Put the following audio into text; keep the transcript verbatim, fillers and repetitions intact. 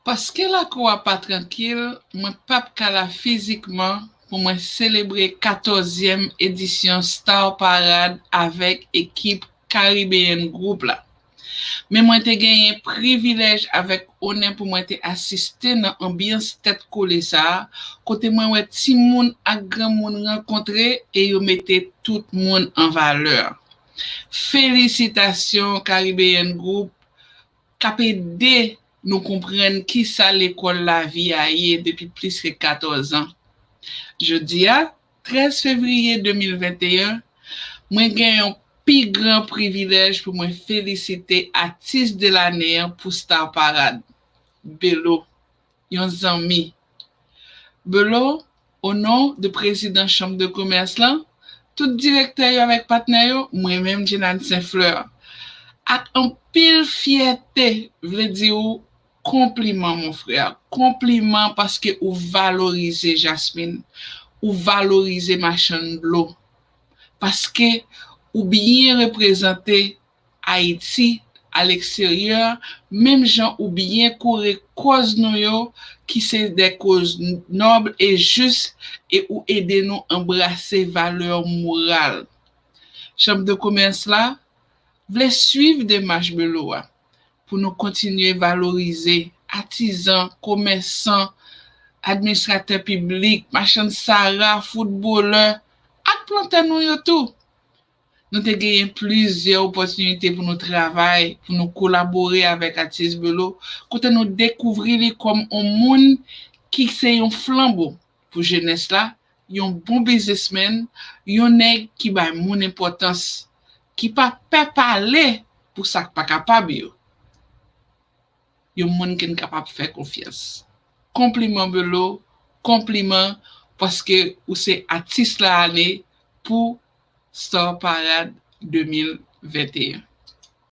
Paske lakou a pa trankil, mwen p ap ka la fizikman pou mwen selebre katòzyèm edisyon Star Parade avèk ekip Caribbean Group la. Men mwen te genyen privilèj avèk onè pou mwen te asiste nan anbyans tèt kole sa a, kote mwen wè timoun ak granmoun rankontre e yo mete tout moun an valè. Felisitasyon Caribbean Group k ap ede nou konprann kisa lekòl lavi a ye depi plis ke katòz an. Jodi a, trèz fevriye de mil venteyen, mwen gen yon pi gran privilèj pou mwen felisite atis de lane an pou Star Parade, Belo, yon zanmi. Belo, o non de prezidan chanm de komès lan, tout direktè yo avèk patnè yo, mwen menm Jenad Saint Fleur, ak anpil fyète, vle di w konpliman mon frè, konpliman paske ou valorize Jasmine, ou valorize machann Belo, paske ou byen reprezante Ayiti aleksteryè, menm jan ou byen kore kòz nou yo ki se de kòz nòb e jis, e ou ede nou anbrase valè moral. Chanm de komès la vle swiv demach Belo a pou nou kontinye valorize atizan, komèsan, administratè piblik, machann sara, foutbolè, ak plantè nou yo tou. Nou te genyen plizyè opòtinite pou nou travay, pou nou kolabore avèk atis Belo, kote nou dekouvri li kòm yon moun ki se yon flanbo pou jenès la, yon bon biznismenn, yon nèg ki bay moun enpòtans, ki pa pè pale pou sa k pa kapab yo. Yon moun ke n kapab fè konfyans. Konpliman Belo, konpliman paske ou se atis lane pou Star Parade de mil venteyen.